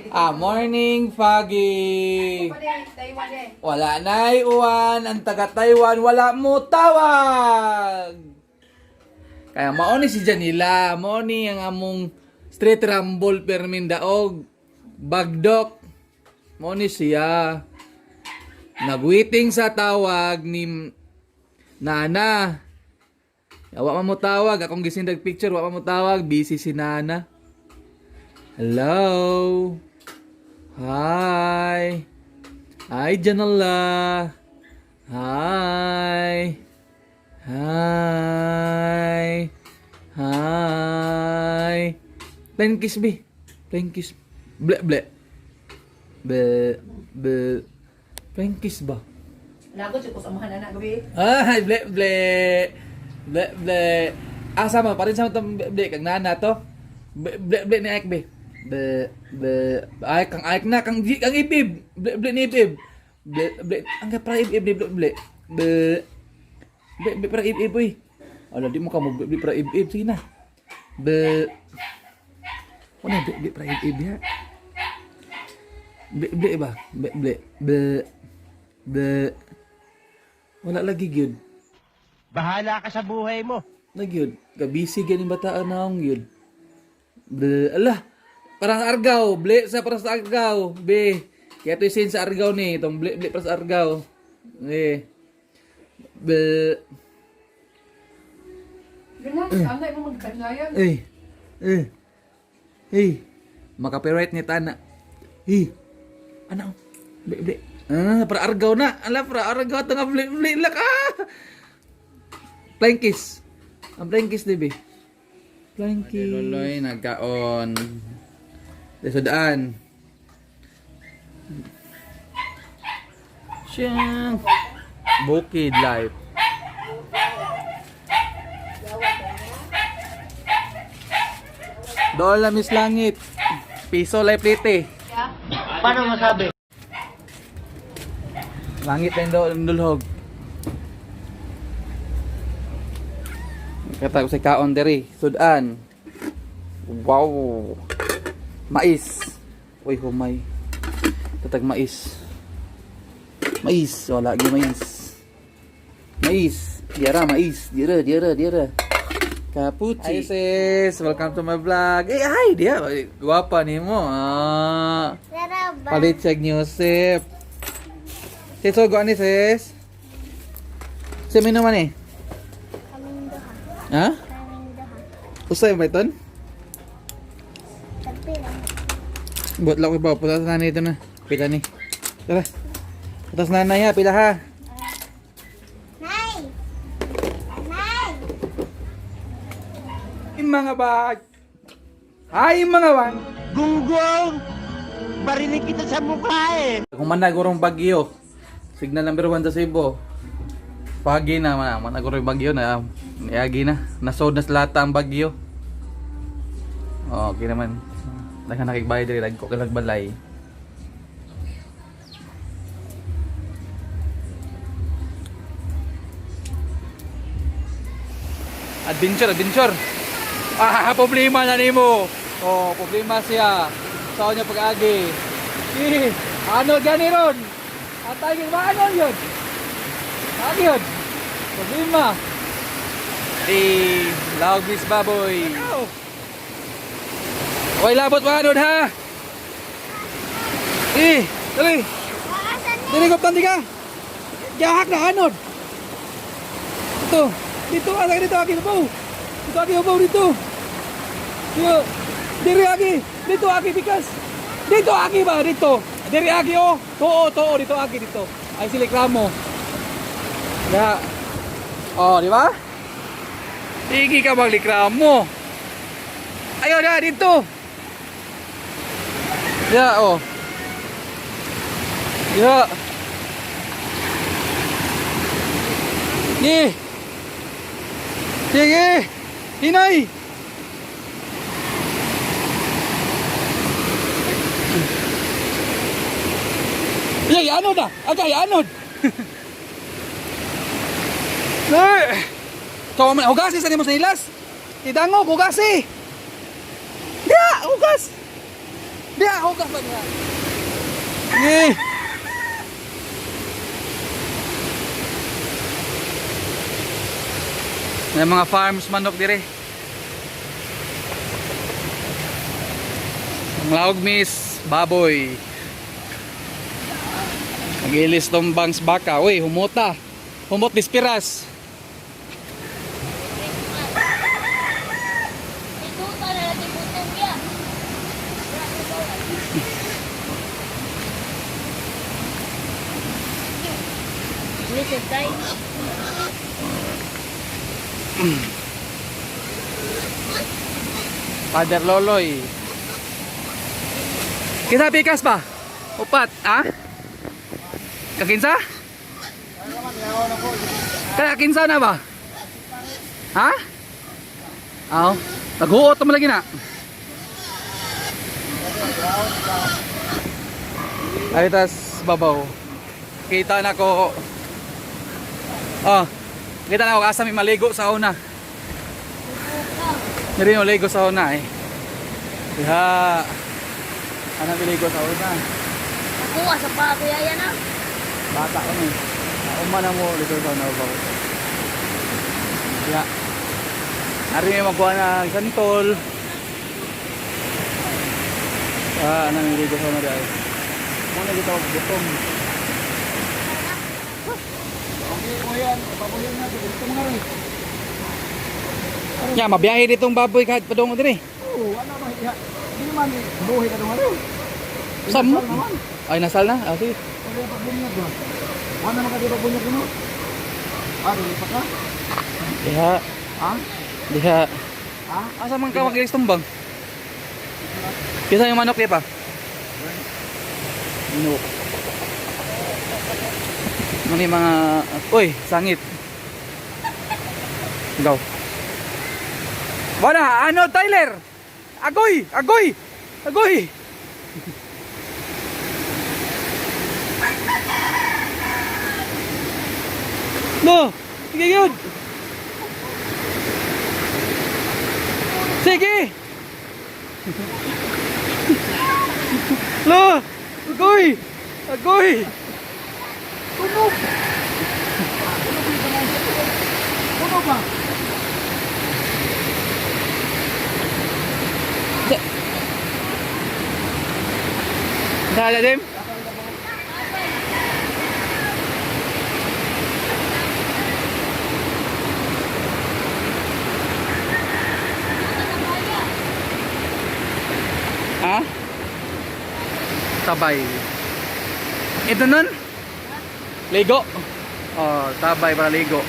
Ah, morning, Foggy. Wala na'y uwan, ang taga Taiwan, wala mo tawag. Kaya mao ni si Janila, mao ni ang among street rumble permin daog, bagdok. Mao ni siya. Nagwaiting sa tawag ni Nana. Wa man mo tawag, akong gisindag picture, wa man mo tawag, busy si Nana. Hello. Hi. Hi, Janala. Hi. Hi. Hi. Plain kiss, be. Plain kiss. Ble, ble. Be, be. Plain kiss ba? Lagot siya ko sa amahan anak gabi. Ay, ble, ble. Ble, ble. Asa mo, parin sa itong ble, ble. Kang nana to. Ble, ble, ble ni Ike, be. Ble, ble. Ay, kang Ike na, kang, kang ibib. Ble, ble ni ibib. Ble, ble. Ang para ibib ni ble, ble. Ble, ble, ble, para ibib, uy. Ala, di mo ka mo, ble, ble, para ibib. Sige na. Ble. Wala, ble, ble, para ibib, ha? Ble, ble ba? Ble, ble. Ble, ble. Wala lagi gyud. Bahala ka sa buhay mo. Na gyud. Kabisi gyud yung bataan na akong gyud. Ble, ala. Parang sa Argao, ble sa para sa Argao, be. Kaya ito yung sa Argao ni, itong ble ble para sa Argao. Eh. Ble. Ganyan, anay mo magkanyayan. Eh. Eh. Eh. Makapiright ni Tana. Eh. Ano? Ble ble. Ah, para Argao na. Ala, para Argao ito nga ble ble lang. Ah! Flying kiss. Ang flying kiss, di ba? Flying kiss. Loloy, nagkaon. Sa daan. Siyang. Bukid life. Doon lang Miss Langit. Piso life plate. Paano masabi? Langit na yung doon dulhog. Kata ko sa kaon diri, sudan. Wow. Mais. Uy, humay. Tatag mais. Mais, wala gi mais. Mais, diara mais, diara diara diara. Kapuchi. Hi sis, welcome to my vlog. Eh, hi dia. Guwapa nimo. Ah. Palit siya Yusef. Sis, so, ni sis? Sis, may naman eh. Kaming duha. Ha? Kaming duha. Usay ba iton? Tagpi lang. Buat lang ko pa. Punta sa nanay ito na. Pila ni. Tara. Punta sa nanay ha. Pila ha. Nay! Nay! Ay, mga bag. Ay, mga bag. Gunggong! Barinig kita sa mukha eh! Kung managurong bagyo. Signal number 1 sa Cebu. Pagi na, managurong bagyo na. Niagi na. Nasod na sa lata ang bagyo. Oh, okay naman. Daghan nakigbayad diri nagko kay balay. Adventure, adventure. Ah, problema na nimo. Oh, problema siya. Sa niya pag-agi. Eh, ano gani ron? Atay ba ano yun? Agi yun. Problema. Eh, lawag bis baboy. Okay, labot mga anod ha. Eh, dali. Dali ko tandi ka. Gahak na anod. Dito. Dito, asa ka dito, aki babaw. Dito, aki babaw, dito. Dito. Diri, aki. Dito, aki, bikas. Dito, aki ba? Dito. Diri, aki, oh. Tuo, tuo, dito, aki, dito. Ay, silikramo. Ya. Oh, di ba? Sige ka maglikramo. Ayaw na, dito. Ya, oh. Ya. Ni. Sige. Hinay. Yay, ano na? Agay, anod. Ne. Kawa man hugasi sa nimo sa ilas. Tidangog hugasi. Diya, hugas. Diya. Diha, hugas ba diha? Sige. May mga farms manok dire. Ang laog miss, baboy. Nagilis tong bangs baka. Uy, humota. Humot dispiras. Ituta na natin butong ya. Listen, tay. Father Loloy. Kita pikas ba? Upat, ha? Kakinsa? Kakinsa na ba? Ha? Aw, naghuot naman lagi na. Ay, tas babaw. Kita na ko. Oh, kita na ko asa may maligo sa una. Diri yung ligo sa una eh. Diha. Ana may ligo sa una. Nakuha sa pa kuya yan ah. Bata ko ni. Uma na mo ligo sa una ba. Diha. Ari may magkuha na santol. Ah, ana may ligo sa una diha. Mo na gitawag gutom. Ya, mabiyahe ditong baboy kahit padung diri. Oo, ano ba? Hindi naman, buhay ka naman rin. Sa mo? Ay, nasal na? Ah, sige. Wala pa bunyag ba? Wala naman ka di ba bunyag mo? Ah, dili pa ka? Diha. Ha? Diha. Ha? Asa man ka magilis tumbang? Kisa yung manok di pa? No. Ano yung mga... Uy, sangit. Go. Wala, ano Tyler? Agoy! Agoy! Agoy! No! Sige yun! Sige! Lo! Agoy! Agoy! Tunog! Tunog ba? Dala, Dim? Ha? Tabay. Ito nun? Ligo. Oh, tabay para ligo.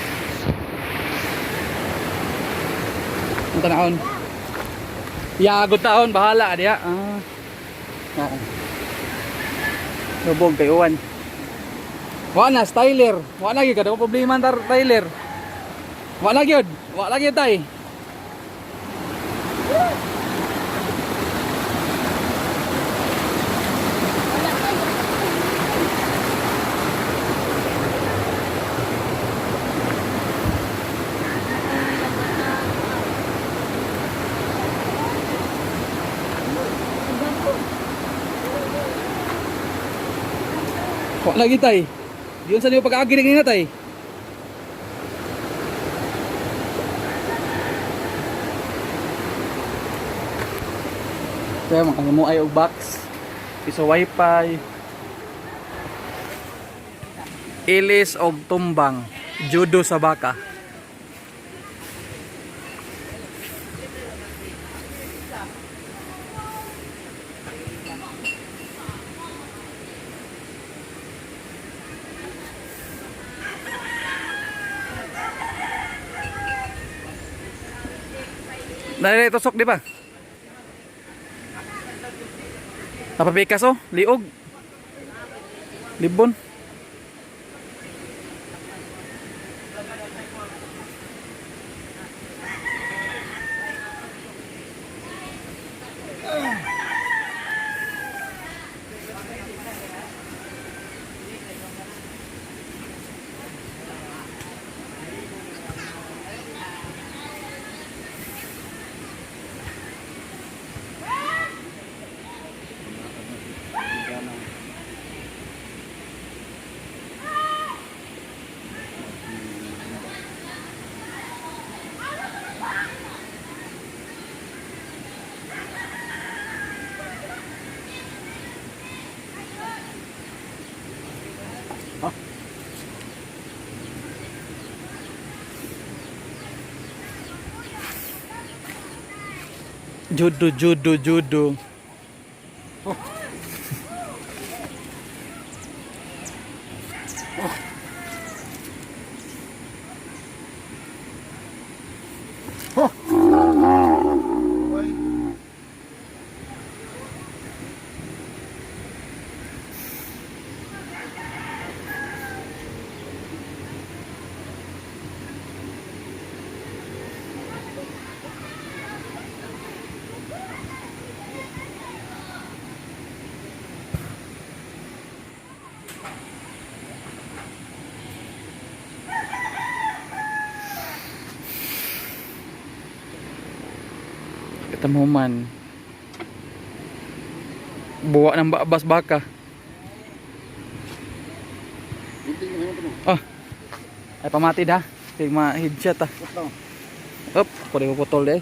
Ang tanahon. Yagod taon, bahala diya. Ah. Oo. Lubog kay uwan. Wa na styler. Wa na gyud kada problema tar Tyler. Wa na gyud. Wa na gyud tay. Wala kayo. Wa lagi tay. Diyon sa niyo pag-agi na tay. Kaya mga mo ay og box. Isa wifi. Ilis og tumbang. Judo sa baka. Nalilito tusok di ba? Napapikas oh, liog. Libon. Judo, judo, judo. Oy. Katamuman. Buwa ng babas baka. Gunting mo ito. Oh. Ay pamati da. Tigma headshot ah. Putong. Up, ako rin puputol eh.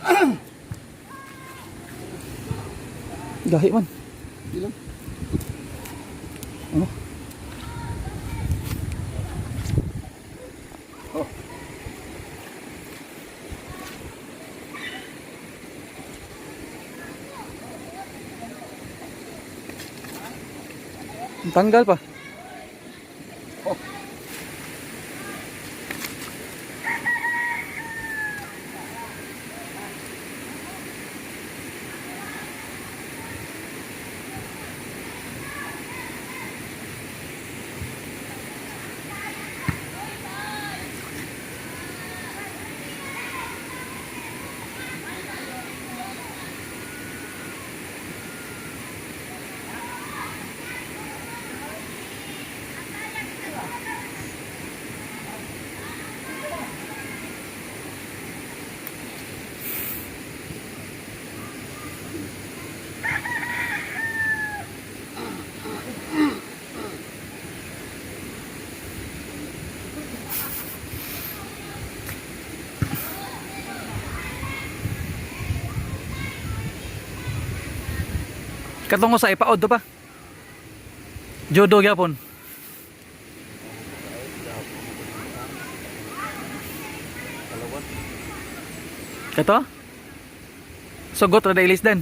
Gahi man. Ilang? Ano? Oh. Ang tanggal pa. Oh. Katungo sa ipaod do pa. Judo gyapon. Kato? Sugot ra dailis den.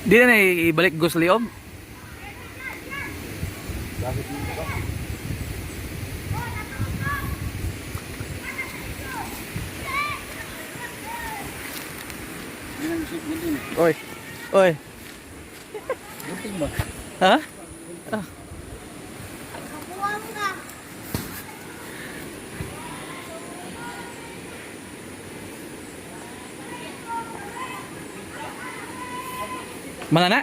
Di na na ibalik gusli om. Ginang isip gunting. Oy. Oy. Gunting ba? Ha? Kapuha mo ka. Mana na?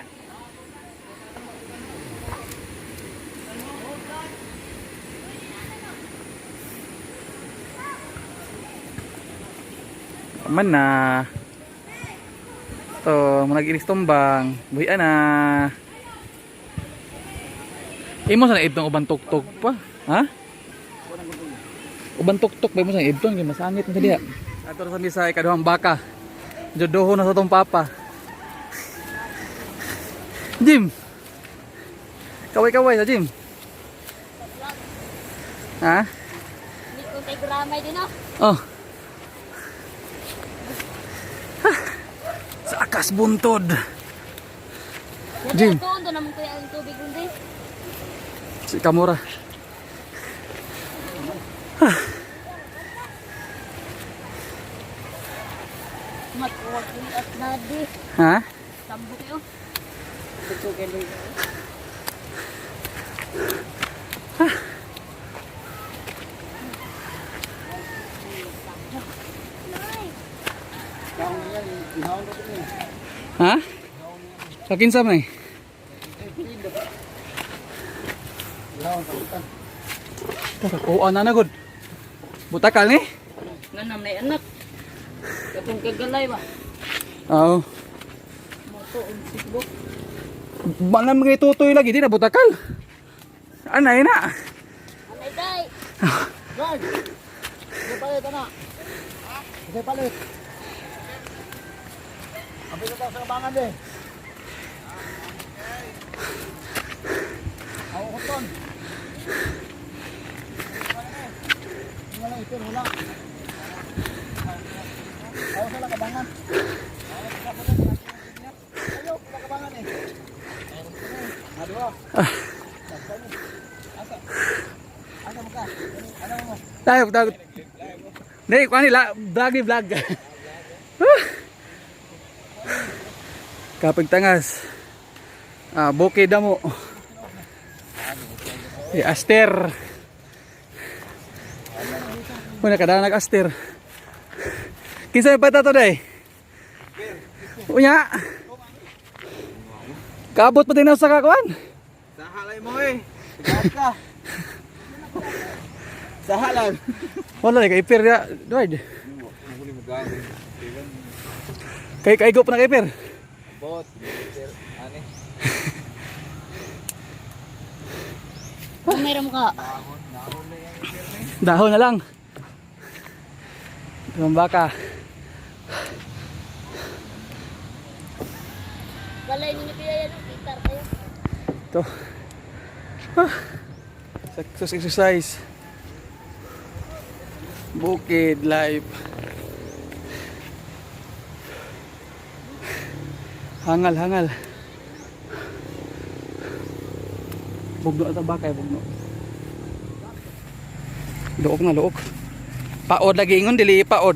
Man na. To, manag-ilis tumbang. Buhi na. Imo sa naibtong uban tuktok pa. Ha? Uban tuktok ba imo sa naibtong kay masangit man diha. Ato ra sa misa ikaduhang baka. Judoho na sa tong papa. Jim. Kaway-kaway sa Jim. Ha? Hindi ko kay gramay din oh. Oh. Sa akas buntod. Jim. Tuon doon naman kuya ang tubig kundi. Si Kamura. Matkuha kuya at nadi. Ha? Sambo kayo. Kaon niya, ihawon na ito niya. Ha? Sa kinsa man eh? Ihawon sa utan. Tara, kuha na na gud. Butakal ni? Nga na may anak. Katong kagalay ba? Oo. Moto og sikbo. Bana mga itutoy lagi di na butakal. Anay na. Anay day. Guard! Sige palit, anak. Sige palit. Abay na tayo sa kabangan eh. Ako kuton. Tayo, tayo. Hindi, kuha nila. Vlog ni vlog. Kapag tangas. Ah, bukid na mo. Eh, Aster. Muna kada nag-aster. Kinsa pa ta today? Unya. Kaabot pa din ako sa kakuan. Sa halay mo eh. Sigaw ka. Sa halay. Wala kay ipir ya, Dwight. Kay kaigo pa na kay ipir. Bot. Ani. Meron ka. Dahon na lang. Yung baka. Balay ninyo kaya yan ang gitar kayo. Ito. Ah. Success exercise. Bukid life. Hangal, hangal. Bugno ata baka eh, bugno. Luok na luok. Paod lagi ingon dili paod.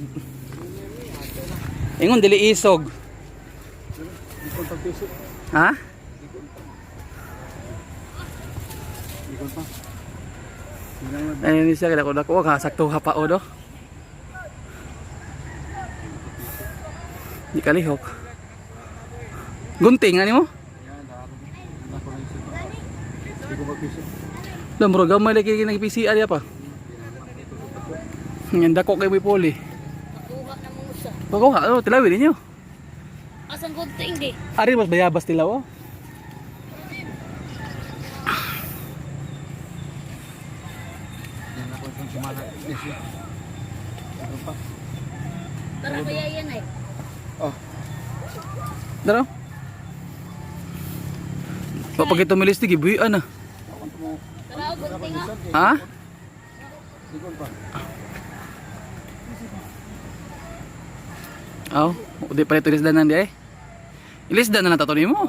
Ingon dili isog. Ha? Ayun siya kaya ko ka sakto ha paod oh. Di kalihok. Gunting ani mo? Lah murag gamay lagi nag PCR ya pa. Nga dako kay may puli. Nakuha na mo usa. Pagkuha, oh, tilawin ninyo. Asang gunting di? Ari mas bayabas tilaw oh. Tara kaya yan ay. Dara. Kapag ito milis di gibuyan ah. Tara o gunting ah. Ha? Aw, di pa ito ilisdan nan di ay. Ilisdan na lang tato nimo.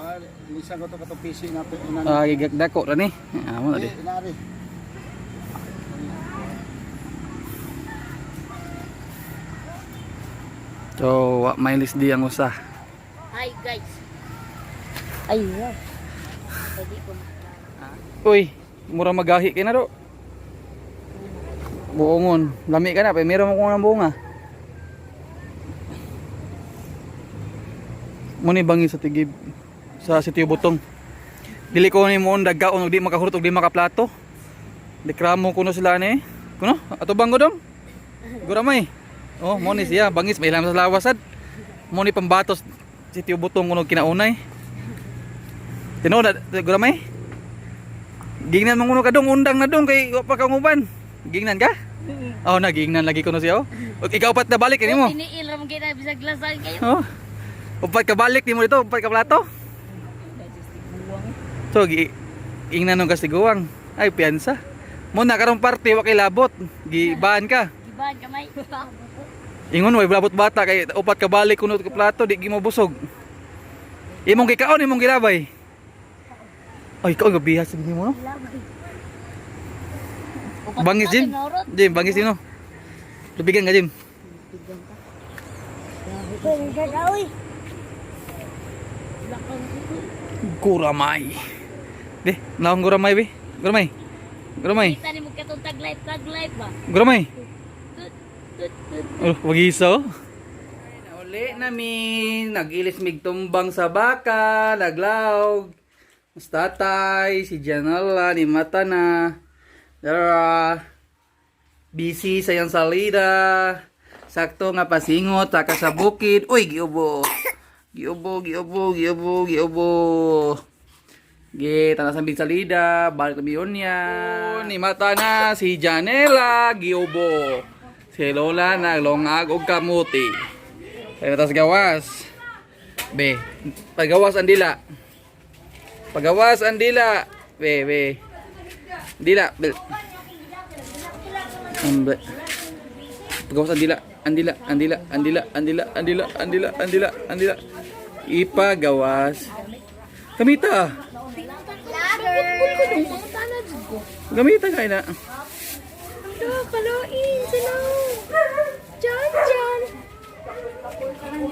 Lisan ko to katong PC natin. Ah, gigakdako ra ni. Ah, mo na di. Inari. So, wa may lisdi ang usa. Hi guys. Ay, wow. Pwede ko na. Uy, mura magahi kay na do. Buongon, lami ka na, pa meron mo kung ng bunga. Muni bangi sa tigib sa sitio Butong. Dili ko ni mo dagkaon og di makahurot og di makaplato. Dekramo kuno sila ni. Kuno, ato bang godong? Guramay. Oh, mo ni siya bangis may ilam sa lawasad. Mo ni pambatos sitio Butong kuno kinaunay. Tinuod na guramay. Gingnan mo kuno kadong undang na dong kay wa pa kanguban. Gingnan ka? Oh, na gingnan lagi kuno siya. Oh. Ug ikaw pat na balik ini mo. Tiniil ra man gina bisag lasan kayo. Oh. Upat ka balik nimo dito, upat ka plato. So gi ingnan nung kastiguang. Ay piyansa. Mo na karong parte wa kay labot. Gibaan ka. Giban kamay. Ingon way labot bata kay upat ka balik kuno ka plato di gimo busog. Imong gikaon imong gilabay. Ay, ikaw gabihas sa mo no? Bangis Jim. Jim, bangis din no. Lubigan ka Jim. Guramay. Be, naong guramay be. Guramay. Guramay. Kita ni mo katong taglife taglife ba. Guramay. Tut tut tut. Oh, wag isa oh. Uli namin, nagilis mig tumbang sa baka, laglaog. Mas tatay, si Janela, ni Mata na. Dara. Busy sa iyang salida. Sakto nga pasingot, taka sa bukid. Uy, giubo. Giubo, giubo, giubo, giubo. Gi, tanas ang salida, balik na miyon niya. Ni mata na si Janela, giubo. Si Lola naglongag og kamuti. Kaya tas gawas. Be, pagawas ang dila. Pagawas ang dila. Be, be. Dila. Be. Ambe. Pagawas ang dila, ang dila, ang dila, ang dila, ang dila, ang dila, ang dila, ang dila, ang dila. Ipagawas. Kamita. Lager! Gamita kay na. Ito, kaloin! Sino? John, John!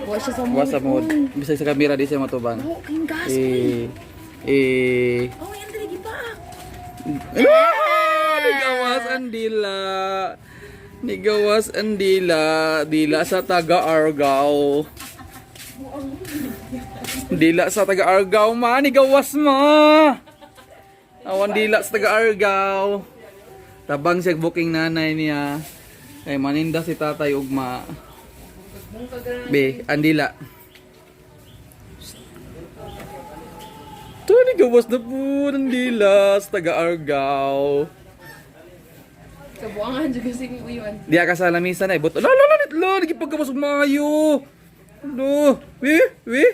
Wa siya sa Wa sa mod. Bisag sa kamera di siya matubang. Oh, king gas. Eh eh Oh, yan dali gipa. Ah! Nigawas ang dila. Nigawas ang dila. Dila sa taga Argao. Dila sa taga Argao ma. Nigawas ma. Awan dila sa taga Argao. Tabang siya booking nanay niya. Kay maninda si tatay ugma. Be, andila. Ito, nigawas na po ng dila sa taga Argao. Kabuangan jud kasi ni uyon. Diya ka sa lamisa na, ibot. La la la la, nagipagkamas og maayo. Lo, wi, wi.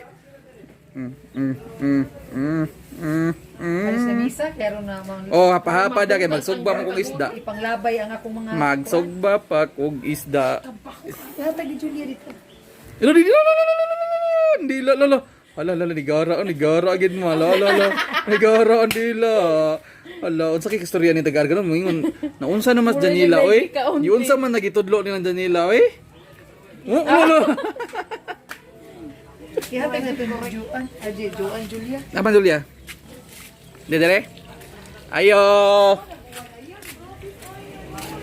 Alis na misa, klaro na mga Oh, hapa-hapa da kay magsugba mo kog isda. Ipanglabay ang akong mga Magsugba pa kog isda. Hatag ni Julia dito. Ilo di la la la la la la la di la la la. Ala la la nigara oh, nigara agad mo. Ala ala ala. Nigara ang dila. Ala unsa kay istorya ni taga Argao moingon naunsa na mas Janila oy. Giunsa man nagitudlo ni Janila oy. Oh, ala. Ihatag na ito ni Juan. Aji, Juan Julia. Apa Julia? Dedere? Ayo.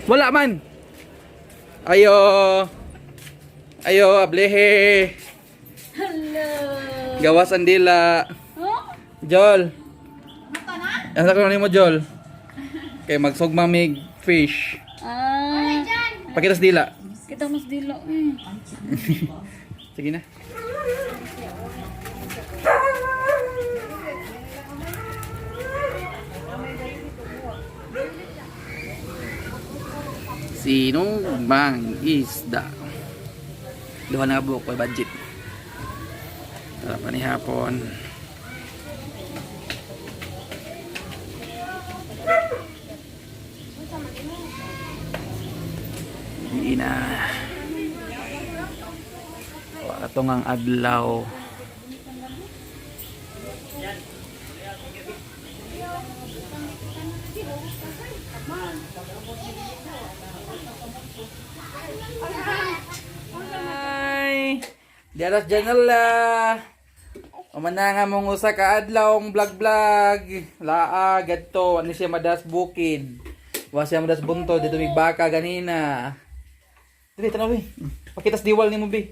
Wala man. Ayo. Ayo, ablehe. Hello. Gawas ang dila. Jol. Asa ko nimo Jol? Kay magsugma mig fish. Ah, Pakita sa dila. kita mas dilo eh. Sige na. Sino bang isda? Duha na buok kay budget. Tara pa ni hapon. Hindi na. Ato ngang adlaw. Hi! Diaras janela. Umana nga mong usa ka adlaw ang vlog vlog. Laa gadto ani siya madas bukid. Wa siya madas bunto dito mig baka ganina. Dili tanaw eh. Pakitas diwal nimo bi.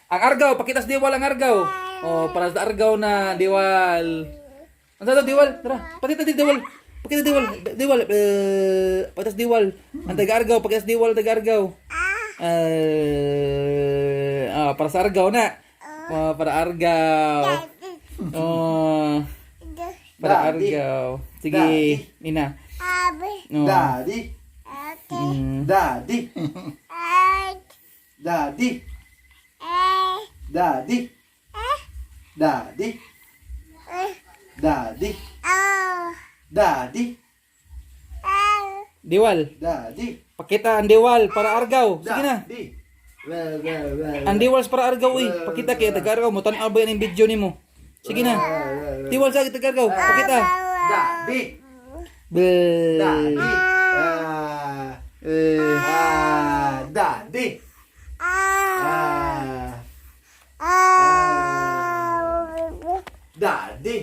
Ang Argaw, pakitas diwal ang Argaw. Oh, para sa Argaw na diwal. Ano to diwal? Tara, pakita di diwal. Pakita diwal, diwal. Eh, pakitas diwal. Ang taga Argaw, pakitas diwal taga Argaw. Eh, para sa Argaw na. Oh, para Argaw. Oh. Para Daddy. Argaw. Sige, Nina. Oh. Daddy. Daddy. Daddy. Daddy. Daddy. Daddy. Daddy. Diwal. Daddy. Pakita ang diwal para Argaw. Sige na. Daddy. Well, well, well. Ang diwals para Argaw eh. Pakita kay taga Argaw mo tan-aw ba yan ang video nimo? Sige na. Diwal sa taga Argaw. Pakita. Daddy. Bel. Daddy. Ah. Eh. Ah, daddy. Ah. Ah. Daddy.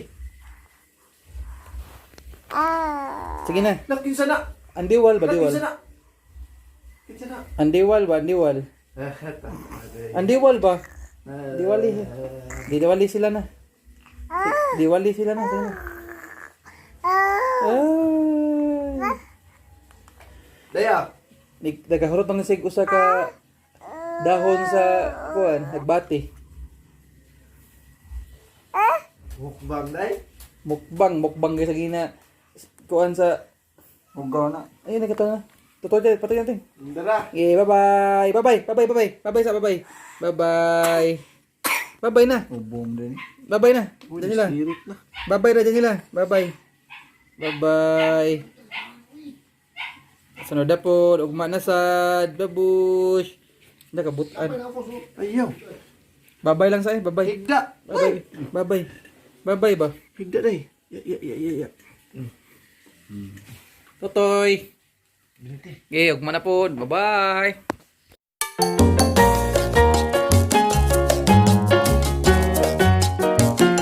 Sige na. Nakinsa na. Ang diwal ba diwal? Nakinsa na. Kinsa na. Ang diwal ba ang diwal? Ang diwal ba? Diwali. Diwali sila na. Diwali sila na. Sige na. Ay. Daya. Nagahurot man sig usa ka dahon sa kuan, nagbati. Mukbang day. Mukbang, mukbang kay sa gina. Kuan sa Mukbang na. Ayun, nakita na. Totoo dyan, patuloy natin. Dara. Okay, bye-bye. Bye-bye, bye-bye, bye-bye. Bye-bye sa bye-bye. Bye-bye. Bye-bye na. Ubom din. Bye-bye na. Daniela. Spirit na. Bye-bye na, Daniela. Bye-bye. Bye-bye. Sunod na po, ugma na sad, babush. Nakabutan. Ayaw. Babay lang sa eh, babay. Higda. Babay. Babay. Babay ba? Higda day. Ya ya ya ya ya. Totoy. Okay, ugma na po. Bye-bye.